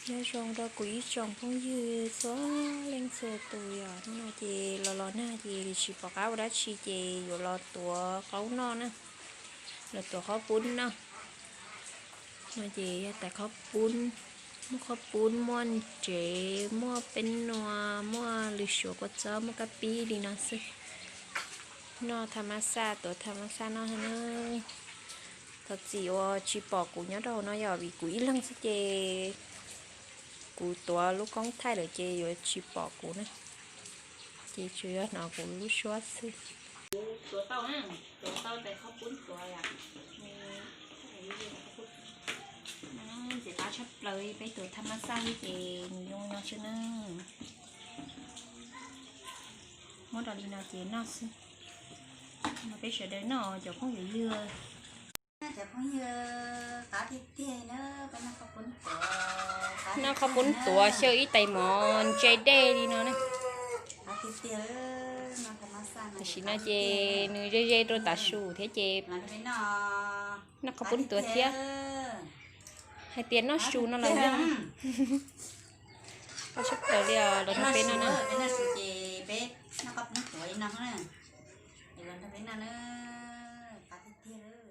Nyob zoo rau kuv ib tsoom phooj ywg txhua leej txhua tus, yog hnub no ces los los nag ces tsis pom qab ua dab tsi ces yuav los tuav qaub noj na, los tuav qhob pub noj. No ces yog tais qhob pub, muaj qhob pub, muaj ntsev, muaj peb nua, muaj lws suav kua txob, muaj kab pib li no xwb. Noj tham mas xaj, tuav tham mas xaj noj na. Thov txim uas tsis pom kuv nyob rau hauv no yog vim kuv ib leeg xwb ces kuv tuav lub koob thaij lawm ces yuav tsis pom kuv na. Ces tsuas yog hnov kuv lub suab xwb. Tuav tau, tuav tau tais qhob pub tuav. Ntxim qab tshaj plaws, peb tuav tham mas xaj li ces nws zoo no xwb na. Muab rau li no ces noj xwb. No peb sawv daws noj cov phooj ywg. Cov phooj ywg, qab tiag tiag na, peb noj qhob pub tuav, noj qhob pub tuav xyaw ib tais mov ntse dej li no na. Qab tiag tiag, tam sim no ces nws ze ze rau tav su thiab ces noj qhob pub tuav thiab. Hais tias noj su no los yog. Qab tshaj plaws li os, los nrog peb noj na. Los nrog peb noj na, qab tiag tiag.